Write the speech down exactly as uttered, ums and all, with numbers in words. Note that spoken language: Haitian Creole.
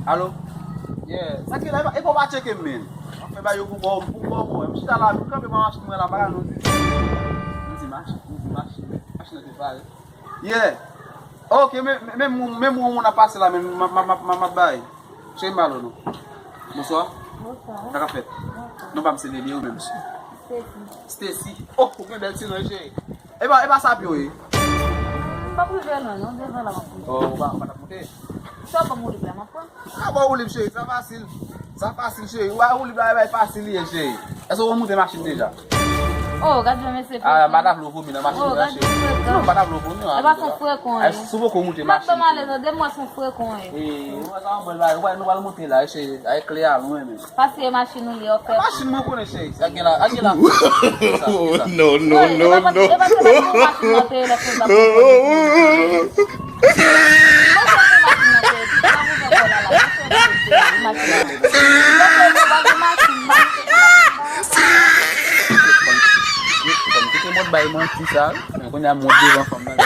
Alo? Yeah. Sa ki la, e pa, e pa w pa tcheke m, men. Mwen fè ba yo pou bò, pou bò, bò. M chita la, m kanpe pa machin mwen la, pa la, non. M di machin, m di machin, machin nan te pare. Yeah. Ok, men, men, men, men, men, moun ap pase la, men, m ap, m ap, m ap, m ap bay. Cheri m alo, non. Bonswa. Bonswa. Sa k ap fèt? Bonswa. Non pa m se Lili, ou menm? Stacy. Stacy. Oh, ou gen bèl ti non, cheri. E pa, e pa sa pye w ye? M p ap rive lwen, non. Devan la, m ap rive. Oh, ou pa, ou pa t ap monte? Sa w ban m woulib la, m ap pran. Ah, bon, woulib, cheri, sa fasil. Sa fasil, cheri. Ou wè woulib la, e bay fasil li ye, cheri. Èske ou monte machin deja? Oh, gad jan mesye fre. Ah, m pa ta vle w vomi nan machin nan, cheri. Oh, gad jan frekan. Non, m pa ta vle w vomi, non. E pa son frekan, eh. Si w poko monte machin. M ap fè malèz, de mwa son frekan, eh. Eh, ou wè sa, ou wè, nou pral monte la, cheri. Ay, kle a lwen, men. Paske machin ou ye, ou fè. Machin mwen konnen, cheri. Sa gen la, sa gen la. Sa, sa. No, no, no, no. E pa se machin nan te ye lè pou l t ap pran kòb. Kòm kite mòd bay manti sa, men kounye a mòd devan fanm nan.